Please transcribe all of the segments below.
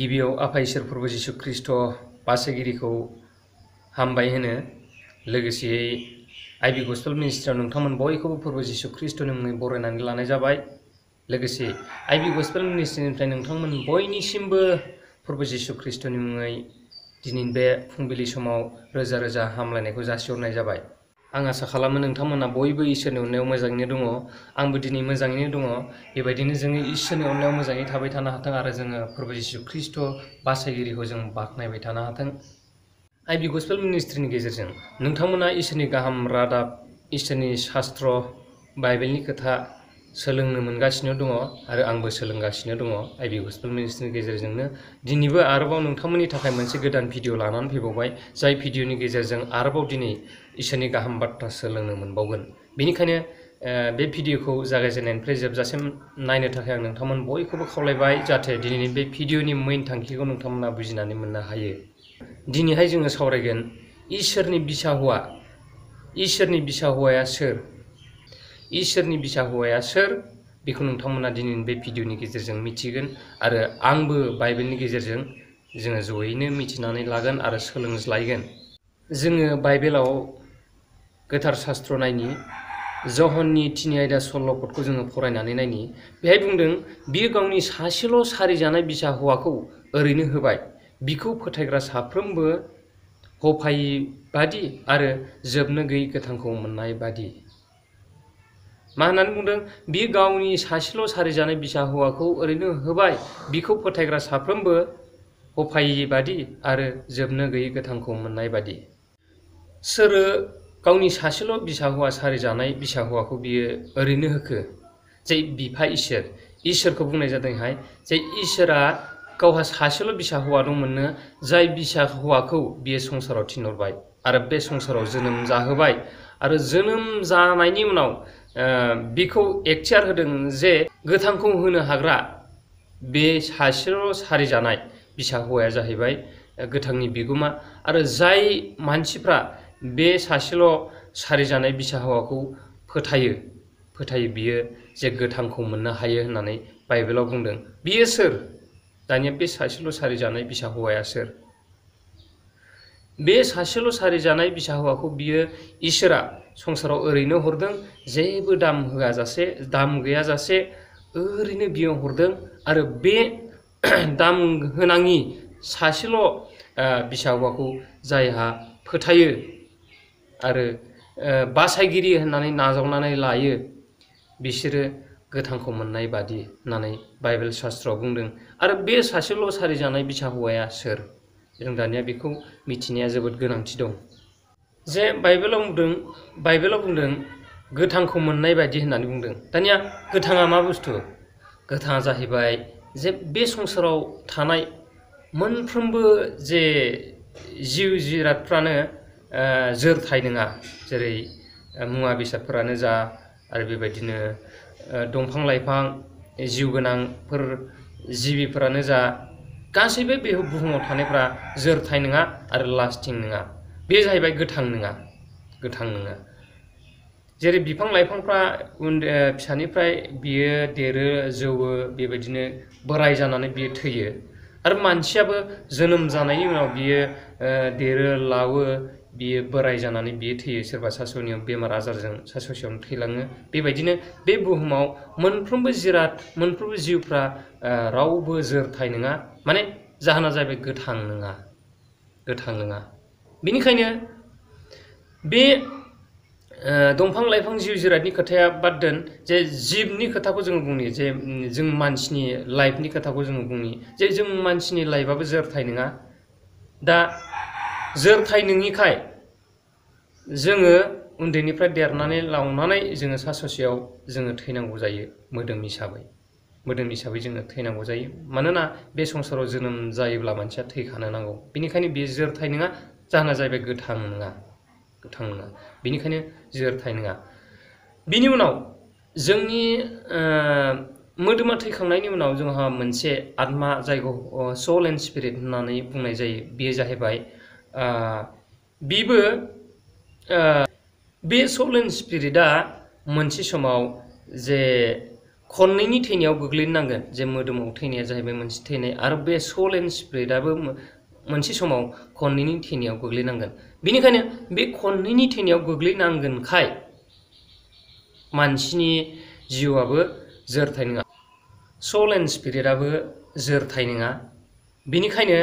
गिबियाव आफा इसोर प्रभु जिसु ख्रीष्ट बासायगिरिखौ हामबाय होनो लोगोसेयै आइबि गस्पेल मिनिस्ट्रियाव नोंथांमोन बयखौबो प्रभु जिसु ख्रीष्टनि मुङै बरायनानै लानाय जाबाय। लोगोसे आइबि गस्पेल मिनिस्ट्रिनिफ्राय नोंथांमोन बयनिसिमबो प्रभु जिसु ख्रीष्टनि मुङै दिनैनि बे फुंबिलि समाव रोजा रोजा हामलायनायखौ जासिहरनाय जाबाय। आं आसा खालामो नोंथांमोना बयबो इसोरनि अननायाव मोजाङैनो दङ। आंबो दिनै मोजाङैनो दङ। बेबायदिनो जोङो इसोरनि अननायाव मोजाङै थाबाय थानो हाथों आरो जोङो प्रभु जिसु ख्रीष्ट बासायगिरिखौ जों बाख्नायबाय थानो हाथों। आइबि गस्पेल मिनिस्ट्रिनि गेजेरजों नोंथांमोना इसोरनि गाहाम रादाब, इसोरनि शास्त्र, बाइबेलनि खोथा सोलोंनो मोनगासिनो दङ आरो आंबो सोलोंगासिनो दङ आइबि गस्पेल मिनिस्ट्रिनि गेजेरजोंनो। दिनैबो आरोबाव नोंथांमोननि थाखाय मोनसे गोदान भिडिअ लानानै फैबावबाय, जाय भिडिअनि गेजेरजों आरोबाव दिनै इसोरनि गाहाम बाथ्रा सोलोंनो मोनबावगोन। बेनिखायनो बे भिडिअखौ जागायजेननायनिफ्राय जोबजासिम नायनो थाखाय आं नोंथांमोन बयखौबो खावलायबाय, जाहाथे दिनैनि बे भिडिअनि मेइन थांखिखौ नोंथांमोना बुजिनानै मोननो हायो। दिनैहाय जोङो सावरायगोन इसोरनि बिसा हौवा। इसोरनि बिसा हौवाया सोर? इसोरनि बिसा हौवाया सोर? बेखौ नोंथांमोना दिनैनि बे भिडिअनि गेजेरजों मिथिगोन आरो आंबो बाइबेलनि गेजेरजों जोङो जयैनो मिथिनानै लागोन आरो सोलोंज्लायगोन। जोङो बाइबेलाव गोथार शास्त्र नायनि, जहननि 3 आयदा 16 पदखौ जोङो फरायनानै नायनि। बेहाय बुंदों, बियो गावनि सासेल' सारिजानाय बिसा हौवाखौ ओरैनो होबाय, बिखौ फोथायग्रा साफ्रोमबो हफायै बादि आरो जोबनो गैयै गोथांखौ मोननाय बादि। मा होननानै बुंदों? बियो गावनि सासेल' सारिजानाय बिसा हौवाखौ ओरैनो होबाय, बिखौ फोथायग्रा साफ्रोमबो हफायै बादि आरो जोबनो गैयै गोथांखौ मोननाय बादि। सोरो गावनि सासेल' बिसा हौवा सारिजानाय बिसा हौवाखौ बियो ओरैनो होखो? जे बिफा इसोर, इसोरखौ बुंनाय जादोंहाय जे इसोरा गावहा सासेल' बिसा हौवा दंमोननो, जाय बिसा हौवाखौ बियो संसाराव थिनहरबाय आरो बे संसाराव जोनोम जाहोबाय आरो जोनोम जानायनि उनाव बिखौ एखथियार होदों जे गोथांखौ होनो हाग्रा बे सासेल' सारिजानाय बिसा हौवाया जाहैबाय गोथांनि बिगोमा। आरो जाय मानसिफ्रा बे सासेल' सारिजानाय बिसा हौवाखौ फोथायो बियो जे गोथांखौ मोननो हायो होननानै बाइबेलाव बुंदों। बियो सोर? दानिया बे सासेल' सारिजानाय बिसा हौवाया सोर? बे सासेल' सारिजानाय बिसा हौवाखौ बियो इसोरा संसाराव ओरैनो हरदों, जेबो दाम गैयाजासे ओरैनो बियो हरदों। आरो बे दाम होनाङि सासेल' बिसा हौवाखौ जायहा फोथायो आरो बासायगिरि होननानै नाजावनानै लायो, बिसोरो गोथांखौ मोननाय बादि होननानै बाइबेल शास्त्रआव बुंदों। आरो बे सासेल' सारिजानाय बिसा हौवाया सोर? जों दानिया बेखौ मिथिनाया जोबोद गोनांथि दं। जे बाइबेलाव बुंदों गोथांखौ मोननाय बायदि होननानै बुंदों। दानिया गोथाङा मा बुस्थु? गोथाङा जाहैबाय जे बे संसाराव थानाय मोनफ्रोमबो जे जिउ जिरादफ्रानो जोरथाय नङा। जेरै मुवा बेसादफोरानो जा आरो बेबायदिनो दंफां लाइफां, जिउ गोनांफोर जिबिफोरानो जा, गासैबो बे बुहुमाव थानायफ्रा जोरथाय नङा आरो लास्टिं नङा। बे जाहैबाय गोथां नङा। जेरै बिफां लाइफांफ्रा फिसानिफ्राय बियो देरो, जौवो, बेबायदिनो बोराय जानानै बियो थैयो। आरो मानसियाबो जोनोम जानायनि उनाव बियो देरो, लावो, बियो बोराय जानानै बियो थैयो। सोरबा सासेनियाव बेमार आजारजों ससेयावनो थैलाङो। बेबायदिनो बे बुहुमाव मोनफ्रोमबो जिराद, मोनफ्रोमबो जिउफ्रा रावबो जोरथाय नङा। माने जाहोना जाहैबाय गोथां नङा। बेनिखायनो बे दंफां लाइफां जिउ जिरादनि खोथाया बाद दोन, जे जिबनि खोथाखौ जोङो बुंनि, जे जों मानसिनि लाइफनि खोथाखौ जोङो बुंनि, जे जों मानसिनि लाइफआबो जोरथाय नङा। दा जोरथाय नङिखाय जोङो उन्दैनिफ्राय देरनानै लावनानै जोङो ससेयाव जोङो थैनांगौ जायो। मोदोम हिसाबै जोङो थैनांगौ जायो। मानोना बे संसाराव जोनोम जायोब्ला मानसिया थैखानो नांगौ। बेनिखायनो बेयो जोरथाय नङा। जाहोना जाहैबाय गोथां नङा। बेनिखायनो जोरथाय नङा। बिनि उनाव जोंनि मोदोमा थैखांनायनि उनाव जोंहा मोनसे आत्मा, जायखौ सोल एन्ड स्पिरिट होननानै बुंनाय जायो। बेयो जाहैबाय बे सोल एन्ड स्पिरिटआ मोनसे समाव जे खननैनि थैनायाव गोग्लैनांगोन। जे मोदोमाव थैनाया जाहैबाय मोनसे थैनाय आरो बे सोल एन्ड स्पिरिटआबो मोनसे समाव खननैनि थैनायाव गोग्लैनांगोन। बेनिखायनो बे खननैनि थैनायाव गोग्लैनांगोनखाय मानसिनि जिउआबो जोरथाय नङा, सोल एन्ड स्पिरिटआबो जोरथाय नङा। बेनिखायनो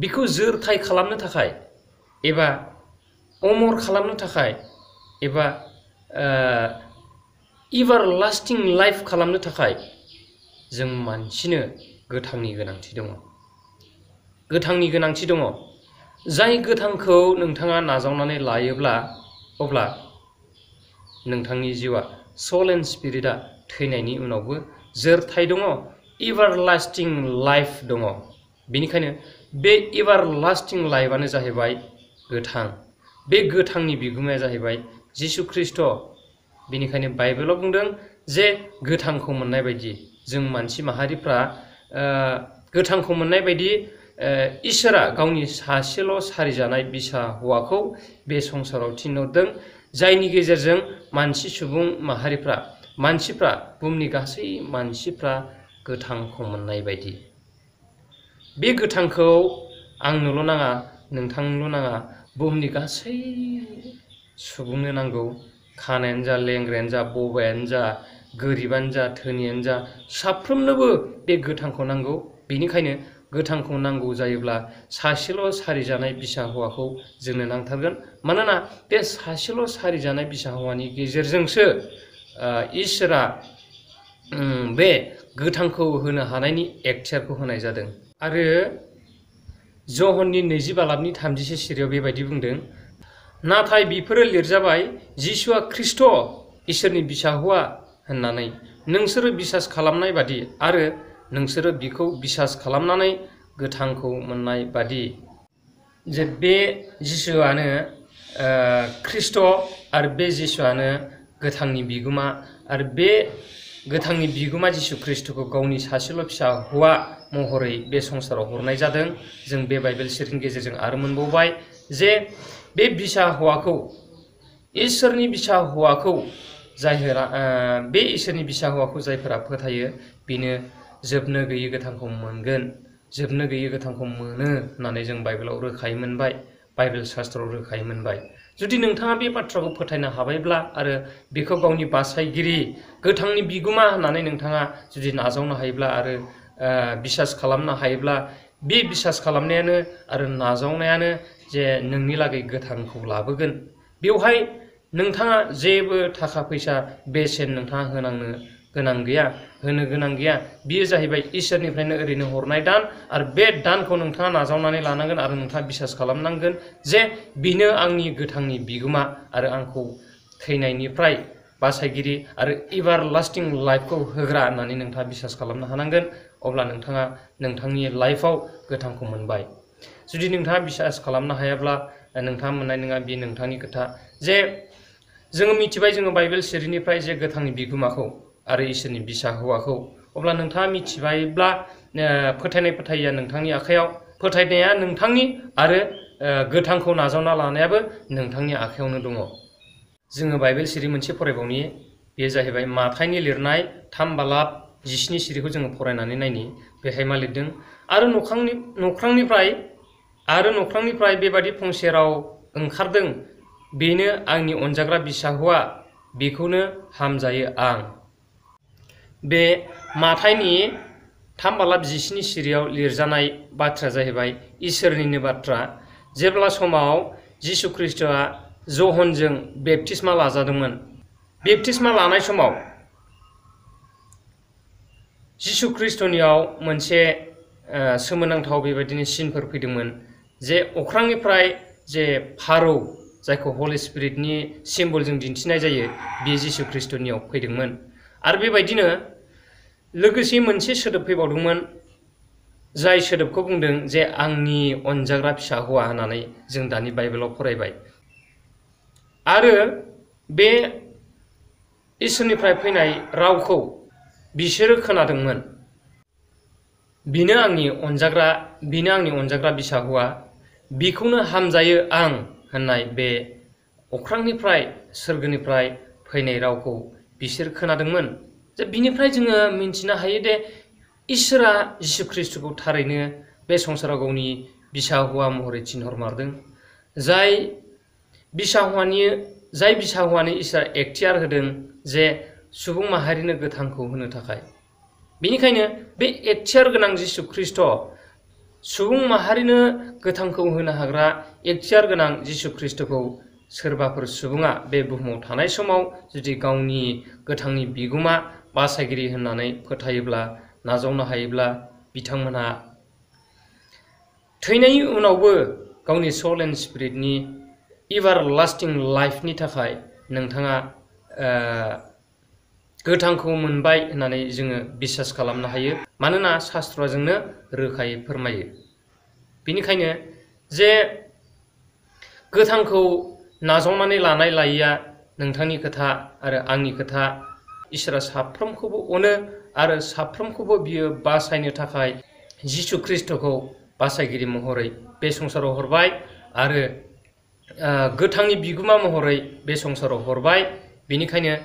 बिखौ जोरथाय खालामनो थाखाय एबा अमर खालामनो थाखाय एबा एभारलास्टिं लाइफ खालामनो थाखाय जों मानसिनो गोथांनि गोनांथि दङ। गोथांनि गोनांथि दङ। जाय गोथांखौ नोंथाङा नाजावनानै लायोब्ला अब्ला नोंथांनि जिउआ सोल एन्ड स्पिरिटआ थैनायनि उनावबो जोरथाय दङ, एभारलास्टिं लाइफ दङ। बेनिखायनो बे एभारलास्टिं लाइफआनो जाहैबाय गोथां। बे गोथांनि बिगुमाया जाहैबाय जिसु ख्रिस्ट'। बेनिखायनो बाइबेलाव बुंदों जे गोथांखौ मोननाय बायदि जों मानसि माहारिफ्रा गोथांखौ मोननाय बायदि इसोरा गावनि सासेल' सारिजानाय बिसा हौवाखौ बे संसाराव थिनहरदों, जायनि गेजेरजों सुबुं मानसिफ्रा बुहुमनि गासै मानसिफ्रा गोथांखौ मोननाय बायदि। बे गोथांखौ आंनोल' नाङा, नोंथांनोल' नाङा, बुहुमनि गासै सुबुंनो नांगौ। खानायानो जा, लेंग्रायानो जा, बबायानो जा, गोरिबानो जा, धोनियानो जा, साफ्रोमनोबो बे गोथांखौ नांगौ। बेनिखायनो गोथांखौ नांगौ जायोब्ला सासेल' सारिजानाय बिसा हौवाखौ जोंनो नांथारगोन। मानोना बे सासेल' सारिजानाय बिसा हौवानि गेजेरजोंसो इसोरा बे गोथांखौ होनो हानायनि एक्सेसखौ होनाय जादों। आरो जहननि 22:36 सिरियाव बेबायदि बुंदों, नाथाय बेफोरो लिरजाबाय जिसुआ ख्रिस्ट' इसोरनि बिसा हौवा होननानै नोंसोरो बिसास खालामनाय बादि आरो नोंसोरो बिखौ बिसास खालामनानै गोथांखौ मोननाय बादि। जे बे जिसुआनो ख्रिस्ट' आरो बे जिसुआनो गोथांनि बिगोमा आरो बे गोथांनि बिगोमा जिसु ख्रिस्ट'खौ गावनि सासेल' फिसा हौवा महरै बे संसाराव हरनाय जादों। जों बे बाइबेल सिरिनि गेजेरजों आरो मोनबावबाय जे बे बिसा हौवाखौ, इसोरनि बिसा हौवाखौ बे इसोरनि बिसा हौवाखौ जायफोरा फोथायो बेनो जोबनो गैयै गोथांखौ मोनगोन, जोबनो गैयै गोथांखौ मोनो होननानै जों बाइबेलाव रोखायै मोनबाय, बाइबेल शास्त्रआव रोखायै मोनबाय। जुदि नोंथाङा बे बाथ्राखौ फोथायनो हाबायब्ला आरो बेखौ गावनि बासायगिरि, गोथांनि बिगोमा होननानै नोंथाङा जुदि नाजावनो हायोब्ला आरो बिसास खालामनो हायोब्ला, बे बिसास खालामनायानो आरो नाजावनायानो जे नोंनि लागै गोथांखौ लाबोगोन। बेवहाय नोंथाङा जेबो थाखा फैसा बेसेन नोंथाङा होनो गोनां गैया। बियो जाहैबाय इसोरनिफ्रायनो ओरैनो हरनाय दान आरो बे दानखौ नोंथाङा नाजावनानै लानांगोन आरो नोंथाङा बिसास खालामनांगोन जे बेनो आंनि गोथांनि बिगोमा आरो आंखौ थैनायनिफ्राय बासायगिरि आरो एभारलास्टिं लाइफखौ होग्रा होननानै नोंथाङा बिसास खालामनो हानांगोन। अब्ला नोंथाङा नोंथांनि लाइफआव गोथांखौ मोनबाय। जुदि नोंथाङा बिसास खालामनो हायाब्ला नोंथाङा मोननाय नङा, बे नोंथांनि खोथा। जे जोङो मिथिबाय, जोङो बाइबेल सिरिनिफ्राय जे गोथांनि बिगोमाखौ आरो इसोरनि बिसा हौवाखौ, अब्ला नोंथाङा मिथिबायब्ला फोथायैया नोंथांनि आखायाव, फोथायनाया नोंथांनि आरो गोथांखौ नाजावना लानायाबो नोंथांनि आखायावनो दङ। जोङो बाइबेल सिरि मोनसे फरायबावनि, बेयो जाहैबाय माथाइनि लिरनाय 3:17 सिरिखौ जोङो फरायनानै नायनि। बेहाय मा लिरदों? आरो नख्रांनिफ्राय बेबादि फंसे राव ओंखारदों, बेनो आंनि अनजाग्रा बिसा हौवा, बेखौनो हामजायो आं। बे माथाइनि 3:17 सिरियाव लिरजानाय बाथ्राया जाहैबाय इसोरनिनो बाथ्रा। जेब्ला समाव जिसु ख्रिस्ट'आ जहनजों बेप्तिस्मा लाजादोंमोन, बेप्तिस्मा लानाय समाव जिसु ख्रिस्ट'नियाव मोनसे सोमोनांथाव बेबायदिनो सिनफोर फैदोंमोन। जे अख्रांनिफ्राय जे फारौ, जायखौ हलि स्पिरिटनि सिम्बलजों दिन्थिनाय जायो, बे जिसु ख्रिस्ट'नियाव फैदोंमोन। आरो बेबायदिनो लोगोसे मोनसे सोदोब फैबावदोंमोन, जाय सोदोबखौ बुंदों जे आंनि अनजाग्रा फिसा हौवा होननानै जों दानि बाइबेलाव फरायबाय। आरो बे इसोरनिफ्राय फैनाय रावखौ बिसोरो खोनादोंमोन, बेनो आंनि अनजाग्रा बिसा हौवा, बेखौनो हामजायो आं होननाय बे अख्रांनिफ्राय सोरगोनिफ्राय फैनाय रावखौ बिसोर खोनादोंमोन। जे बिनिफ्राय जोङो मिन्थिनो हायो दे इसोरा जिसु ख्रिस्टखौ थारैनो बे संसाराव गावनि बिसा हौवा महरै थिनहरमारदों। जाय बिसा हौवानो इसोरा एखथियार होदों जे सुबुं माहारिनो गोथांखौ होनो थाखाय। बेनिखायनो बे एखथियार गोनां जिसु ख्रिस्ट सुबुं माहारिनो गोथांखौ होनो हाग्रा एखथियार गोनां जिसु ख्रिस्टखौ सोरबाफोर सुबुङा बे बुहुमाव थानाय समाव जुदि गावनि गोथांनि बिगुमा बासायगिरि होननानै फोथायोब्ला नाजावनो हायोब्ला बिथांमोनहा थैनायनि उनावबो गावनि सोल एन्ड स्पिरिटनि एभारलास्टिं लाइफनि थाखाय नोंथाङा गोथांखौ मोनबाय होननानै जोङो बिसास खालामनो हायो। मानोना शास्त्रआ जोंनो रोखायै फोरमायो। बेनिखायनो जे गोथांखौ नाजावनानै लानाय लायैया नोंथांनि खोथा आरो आंनि खोथा। इसोरा साफ्रोमखौबो अनो आरो साफ्रोमखौबो बियो बासायनो थाखाय जिसु ख्रिस्टखौ बासायगिरि महरै बे संसाराव हरबाय आरो गोथांनि बिगुमा महरै बे संसाराव हरबाय। बेनिखायनो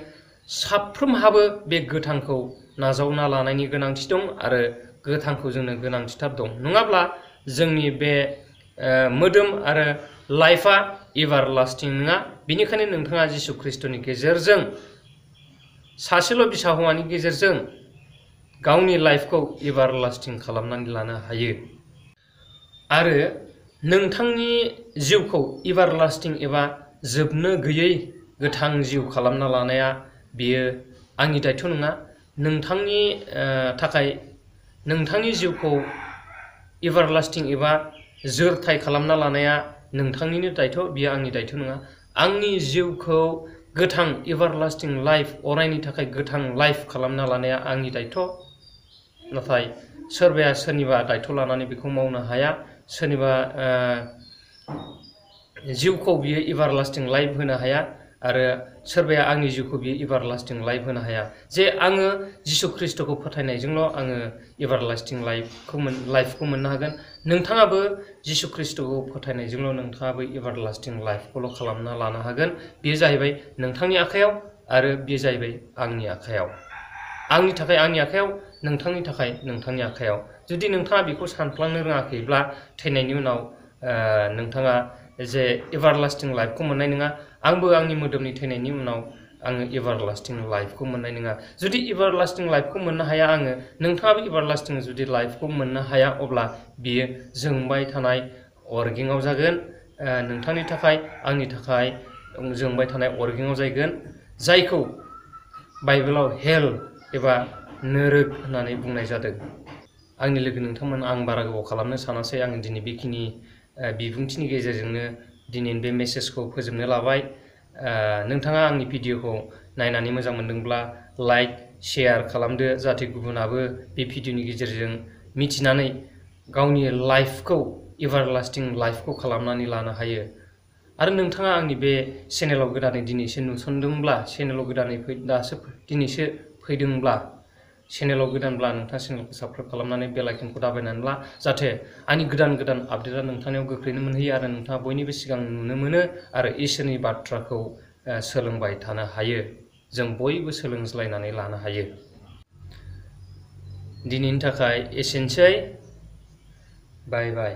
साफ्रोमहाबो बे गोथांखौ नाजावना लानायनि गोनांथि दं आरो गोथांखौ जोंनो गोनांथिथार दं। नङाब्ला जोंनि बे मोदोम आरो लाइफआ एभारलास्टिं नङा। बेनिखायनो नोंथाङा जिसु ख्रिस्टनि गेजेरजों सासेल' बिसा हौवानि गेजेरजों गावनि लाइफखौ एभारलास्टिं खालामनानै लानो हायो। आरो नोंथांनि जिउखौ एभारलास्टिं एबा जोबनो गैयै गोथां जिउ खालामना लानाया बेयो आंनि दायथ' नङा। नोंथांनि थाखाय नोंथांनि जिउखौ एभारलास्टिं एबा जोरथाय खालामना लानाया नोंथांनिनो दायथ', बियो आंनि दायथ' नङा। आंनि जिउखौ गोथां एभारलास्टिं लाइफ, अरायनि थाखाय गोथां लाइफ खालामना लानाया आंनि दायथ'। नाथाय सोरबाया सोरनिबा दायथ' लानानै बेखौ मावनो हाया। सोरनिबा जिउखौ बियो एभारलास्टिं लाइफ होनो हाया आरो सोरबाया आंनि जिउखौ बियो एभारलास्टिं लाइफ होनो हाया। जे आङो जिसु ख्रिस्टखौ फोथायनायजोंल' आङो एभारलास्टिं लाइफखौ मोननो हागोन। नोंथाङाबो जिसु ख्रिस्टखौ फोथायनायजोंल' नोंथाङाबो एभारलास्टिं लाइफखौल' खालामना लानो हागोन। बेयो जाहैबाय नोंथांनि आखायाव आरो बेयो जाहैबाय आंनि आखायाव। आंनि थाखाय आंनि आखायाव, नोंथांनि थाखाय नोंथांनि आखायाव। जुदि नोंथाङा बेखौ सानफ्लांनो रोङाखैब्ला थैनायनि उनाव नोंथाङा जे एभारलास्टिं लाइफखौ मोननाय नङा। आंबो आंनि मोदोमनि थैनायनि उनाव आङो एभारलास्टिं लाइफखौ मोननाय नङा। जुदि एभारलास्टिं लाइफखौ मोननो हाया आङो, नोंथाङाबो एभारलास्टिं जुदि लाइफखौ मोननो हाया, अब्ला बियो जोंबाय थानाय अरगेङाव जागोन। नोंथांनि थाखाय आंनि थाखाय जोंबाय थानाय अरगेङाव जागोन, जायखौ बाइबेलाव हेल एबा नोरोग होननानै बुंनाय जादों। आंनि लोगो नोंथांमोन, आं बारा गोबाव खालामनो सानासै। आं दिनै बेखिनि बिबुंथिनि गेजेरजोंनो दिनै बे मेसेजखौ फोजोबनो लाबाय। नोंथाङा आंनि भिडिअखौ नायनानै मोजां मोनदोंब्ला लाइक, शेयार खालामदो, जाहाथे गुबुनाबो बे भिडिअनि गेजेरजों मिथिनानै गावनि लाइफखौ एभारलास्टिं लाइफखौ खालामनानै लानो हायो। आरो नोंथाङा आंनि बे चेनेलाव गोदानै दिनैसो नुसनदोंब्ला, चेनेलाव गोदानै दिनैसो फैदोंब्ला, चेनेलाव गोदानब्ला नोंथाङा चेनेलखौ साबस्क्राइब खालामनानै बेल आइकनखौ दाबायनानै ला, जाहाथे आंनि गोदान गोदान आपडेटआ नोंथांनियाव गोख्रैनो मोनहैयो आरो नोंथाङा बयनिबो सिगां नुनो मोनो आरो इसोरनि बाथ्राखौ सोलोंबाय थानो हायो। जों बयबो सोलोंज्लायनानै लानो हायो। दिनैनि थाखाय एसेनोसै। बाय बाय।